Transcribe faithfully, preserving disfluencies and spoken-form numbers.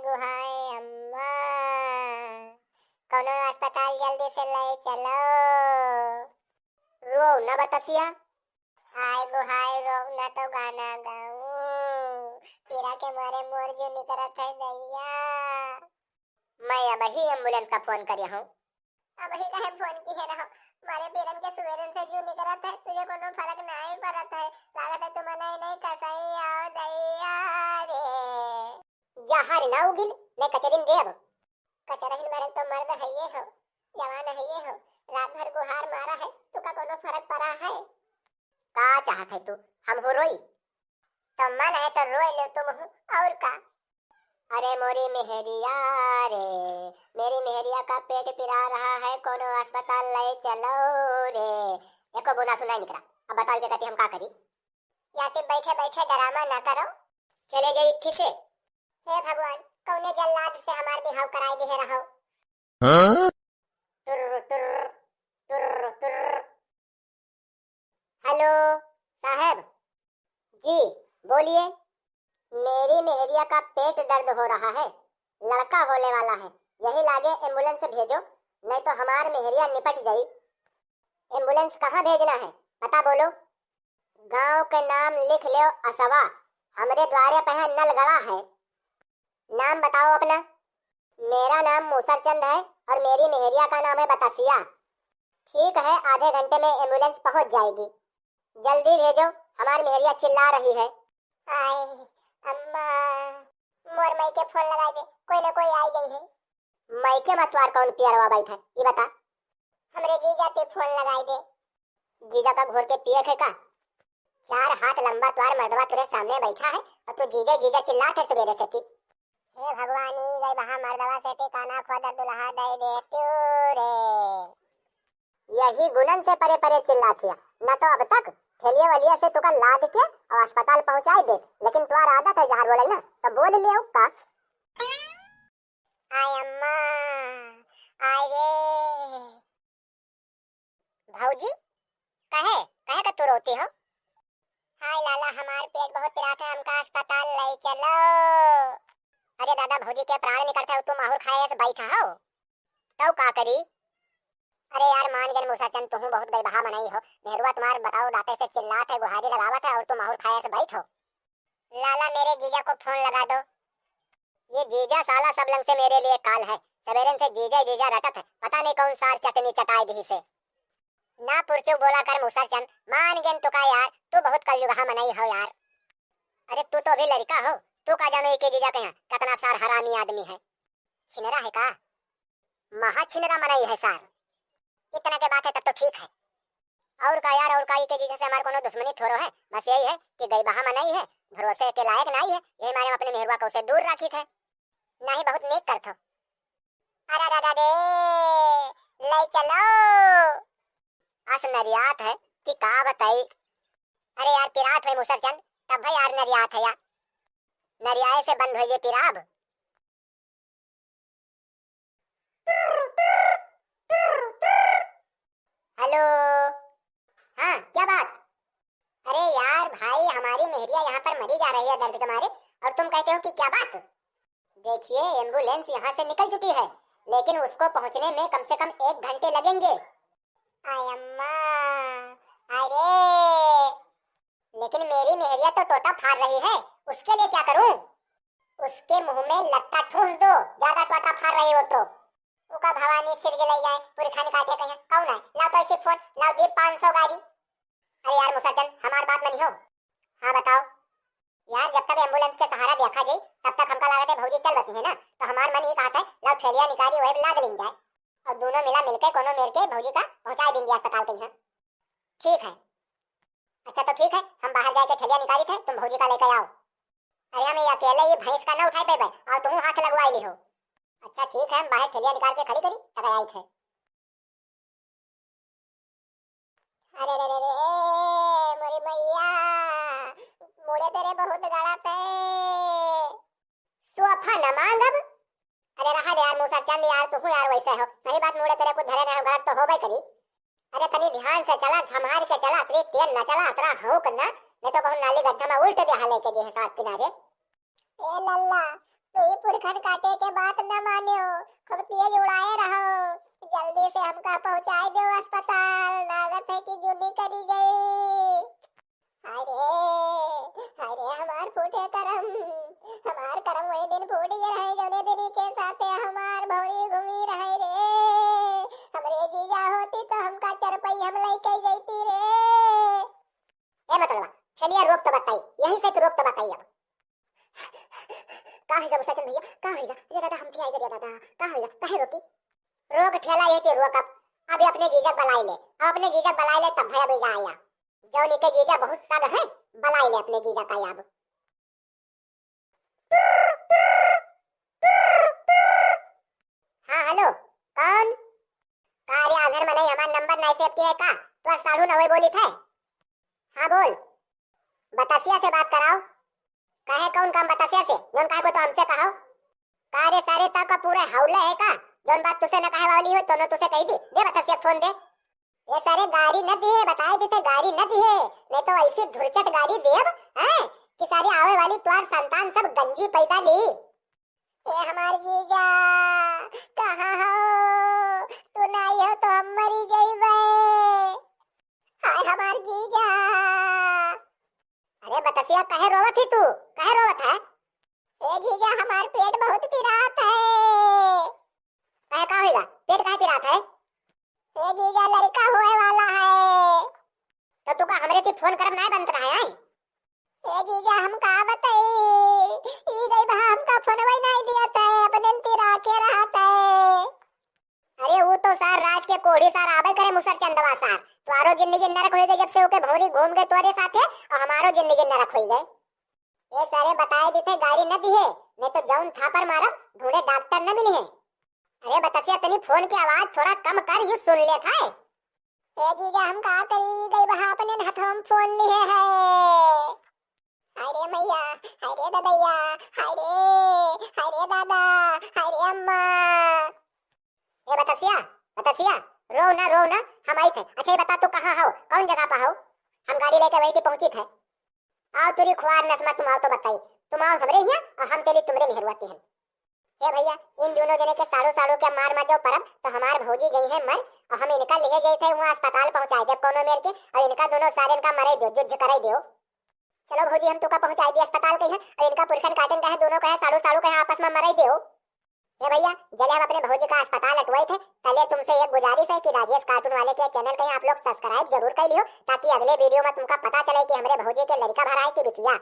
गो हाय अम्मा, कौनो अस्पताल जल्दी से ले चलो। रो न बतसिया। हाय गो हाय, रो न तो गाना गाऊं, पीरा के मारे मोर जू निकरत है दैया। मैं अबही ambulance का phone करे हूँ। अबही काहे phone किहे रहो? मारे पीरन के सुबेरन से जू निकरत है, तुझे कोनो फरक नाहीं परत है। लागत है तुम नहीं नहीं कसई आओ दैया रे। जहर ना उगिल, मैं कचरिन देब। कचरहिन भरन तो मर्द है ये हो, जवान है ये हो, रात भर गुहार मारा है, तुका कोनो फरक परा है? का चाहत है तू, हम हो रोई? तो मन है तो रोए लो तुम हो, और का? अरे मोरी मेहरिया रे, मेरी मेहरिया का पेट पिरा रहा है, कोनो अस्पताल ले चलो रे। एको बोला सुनाई निकला। अब बताओ के कहती हम का करी? या ते बैठे बैठे drama ना करो। चले जाई इत्थी से। हे भगवान, कौने जल्लाद से हमार बिहाव कराई दिहे रहो। हाँ? टुर्र, टुर्र, टुर्र, टुर्र। हेलो, साहब। जी, बोलिए। मेरी मेहरिया का पेट दर्द हो रहा है, लड़का होने वाला है, यही लागे ambulance भेजो, नहीं तो हमार मेहरिया निपट जाई। Ambulance कहाँ भेजना है, पता बोलो। गांव के नाम लिख लो असवा, हमरे द्वारे पे है नलगड़ा है। नाम बताओ अपना। मेरा नाम मूसरचंद है और मेरी मेहरिया का नाम है बतासिया। ठीक है, आधे घंटे में ambulance पहुंच जाएगी। जल्दी भेजो, हमारी मेहरिया चिल्ला रही है। आए, अम्मा, मोर माई के phone लगाई दे, कोई ना कोई आई गई है। माई के मतवार कौन पियरवा बैठा है, ये बता। हमरे जीजा ते phone लगाई दे। जीजा का घोर के पिए थे का? चार हाथ लंबा तोर मर्दवा तेरे सामने बैठा है और तू जीजा जीजा चिल्लात है सुबेरे से ती। हे भगवानी, गई बहा मर्दवा से ती काना खोद दुल्हा दे दे तू रे। यही गुनन से परे परे चिल्लात हिया, न तो अब तक ठेलिया वलिया से तुका लाद के और अस्पताल पहुंचाई दे, लेकिन तोर आदत है जहर बोले ना, तो बोल लियो का। आय अम्मा, आय रे। भौजी, कहे, कहे का तू रोती हो? हाय लाला, हमार पेट बहुत पिरात है, हमका अस्पताल ले चलो। अरे दादा, भौजी के प्राण निकलत है, तू माहुर खाए से बैठा हो, तब का करी? अरे यार, मान गन मूसरचंद, तुहूँ बहुत गइबहा मनई हो। मेहरुआ तुम्हार बताओ दाते से चिल्लात है, गुहारी लगावत है और तू माहुर खाए से बैठ हो। लाला, मेरे जीजा को phone लगा दो। ये जीजा साला सब लंग से मेरे लिए काल है। सवेरन से जीजा ही जीजा रटत है। पता नहीं कौन सार चटनी चटाई दी से। ना पुरचुक बोला कर मूसरचंद, मान गेन तुका यार, तू बहुत कलयुगहा मनई हो यार। अरे तू तो अभी लड़का हो, तू का जानो इके जीजा के यहाँ कितना सार हरामी आदमी है। छिनरा है का? महा छिनरा मनई है सार। इतना के बात है तब तो ठीक है। और का यार, और का, इके जीजा से हमार कोनो दुश्मनी थोड़ो है, बस यही है कि गइबहा मनई है, भरोसे के लायक नाई है, यही मारे हम अपने मेहरुआ को उसे दूर राखी थे। नहीं, बहुत नीक करत हो। अरे दादा रे, ले चलो। अस नरियात है कि का बताई। अरे यार, पिरात होई मूसरचंद, तब भाई यार नरियात है यार। नरियाए से बंद होई ये पिराब। हेलो, हाँ, क्या बात? अरे यार भाई, हमारी मेहरिया यहाँ पर मरी जा रही है दर्द के मारे, और तुम कहते हो कि क्या बात? देखिए, ambulance यहाँ से निकल चुकी है, लेकिन उसको पहुँचने में कम से कम एक घंटे लगेंगे। आय अम्मा, अरे, लेकिन मेरी मेहरिया तो टोटा फाड़ रही है, उसके लिए क्या करूँ? उसके मुंह में लत्ता ठूंस दो, ज्यादा टोटा फाड़ रही हो तो। उका भवानी सिर जलाई जाए, पूरी खानी काटे कहीं, कौन है? लाओ तो ऐसे phone, लाओ दी पाँच सौ गारी। अरे यार मूसरचंद, हमार बात मनी हो। हाँ बताओ। यार जब तक ambulance के सहारा देखा जाई, तब तक हमका लागत है भौजी चल बसी है ना, तो हमार मन ये कहत है, लाओ ठेलिया निकाली, वही लाद लीन जाए। और दोनों मिला मिलके कोनो मेर के भौजी का पहुँचाए दीन जाए अस्पताल के यहाँ। ठीक है। अच्छा तो ठीक है, हम बाहर जाके ठेलिया निकाली थे, तुम भौजी का लेके आओ। अरे हम ये अकेले ये भैंस का ना उठाई पेबे, और तुम हाथ लगवाई ली हो। अच्छा ठीक है, हम बाहर ठेलिया निकाल के खड़ी करी, तब आई थे। अरे रे रे रे, ए, मोरी मैया, मुड़े तेरे बहुत गलत है। सोफा न मांगब। अरे रहा दे यार मूसरचंद यार, तू यार वैसे हो। सही बात, मुड़े तेरे कुछ धरे रहे हो, गलत तो होबे करी। अरे तनी ध्यान से चला, संभाल के चला, अतरी तेज न चला, अतरा हौक ना, नहीं तो कहूँ नाली गड्ढा में उल्ट दे हाले के जे है साथ किनारे। ए लल्ला, तू ई पुरखन काटे के बात न मान्यो, खूब तेज उड़ाए रहो, जल्दी से हमका पहुँचाए देउ अस्पताल, लागत है कि जुनी करी गई। हाय रे, हाय रे, हमार फूटे करम, हमार करम वही दिन फूट गए रहे, जौने दिन के साथे हमार भौरी घूमी रहे रे। हमरे जीजा होती तो हमका चरपई हम लइके जैती रे। ए मतलबा, चलिया रोक तो बताई, यहीं से तो रोक तो बताई अब। का होइगा मुसरचंद भैया, का होइगा? अरे दादा, हम भी आइगा रे दादा, का होइगा? काहे रोकी? रोक ठेला ये के रोक अब, अभी अपने जीजा बलाई ले, अब अपने जीजा बलाई ले तब भैया बेगा आया। जौन इके जीजा बहुत सग है, बलाई ले अपने जीजा का अब। हाँ, हेलो, कौन? का रे आंधर मनई, हमार नंबर नाई सेव किए का? तोर साढ़ू न होई बोली थे। हाँ, बोल। बतासिया से बात कराओ। काहे, कौन काम बतासिया से? जौन काहे को तो हमसे कहो। का रे सारे, तब का पूरे हौले है का? जौन बात तुसे न कहे वाली हो, तो न तुसे कही दी। दे बतासिया फोन दे। ए सारे, गारी न दिहे, बताए देते गारी न दिहे, नहीं तो ऐसी धुरचट गारी देब, हैं, कि सारे आवे वाली तोर संतान सब गंजी पैदा ली। ए हमार जीजा, कहाँ हो? तू नहीं हो तो हम मरी जइबे। हाय हमार जीजा। अरे बतसिया, काहे रोवत ही तू? काहे रोवत है? ए जीजा, हमार पेट बहुत पिरात है। काहे, का होइगा? पेट काहे पिरात है? ए जीजा, लड़का होए वाला है। तो तू का हमरे ती फोन करब नाय बनत रहा है? ए जीजा, हम का बताई, ई गई बहा हमका फोनवई नाय दियत है, अपने ती राखे रहत है। अरे वो तो सार राज के कोढ़ी सार आवे करे मुसर चंदवा सार, तोरो जिंदगी नरक होई गई जब से ओके भौरी घूम गए तोरे साथे, और हमारो जिंदगी नरक होई गए। ए सारे बताए देते गारी न दिहे, नहीं तो जौन थापर मारब, ढूंढे डॉक्टर न मिली है। अरे बतसिया, तनी फोन की आवाज थोड़ा कम कर, यू सुन लेत है। ए जीजा, हम का करी, गई बहा अपने हथवा में फोन लिहे है। हाय रे मैया, हाय रे ददैया, हाय रे, हाय रे दादा, हाय रे अम्मा। ए बतसिया, बतसिया, रो ना, रो ना, हम आई थे। अच्छा ये बता, तू कहाँ हो, कौन जगह पर हो? हम गाड़ी लेके वहीं पे पहुंची थे। आओ तुरी खुआर नसमा, तुम आओ तो बताई, तुम आओ हमरे हियाँ और हम चली तुमरे मेहरुआ तिहन। हे भैया, इन दोनों जने के साड़ू साड़ू के मार मत जाओ परब, तो हमार भौजी गई है मर, और हम इनका लिहे जाए थे वहाँ अस्पताल पहुँचाए दे कौनो मेर के, और इनका दोनों सारे इनका मरे दो, जुझ कराई दो। चलो भौजी, हम तुका पहुँचाए दी अस्पताल के यहाँ, और इनका पुरखन काटन का है, दोनों का है साड़ू साड़ू के यहाँ आपस में मराई दो। हे भैया, जले हम अपने भौजी का अस्पताल अटवाई थे, तले तुमसे एक गुजारिश है कि राजेश कार्टून वाले के चैनल के आप लोग सब्सक्राइब जरूर कर लियो, ताकि अगले वीडियो में तुमका पता चले कि हमरे भौजी के लड़का भराए की बिटिया।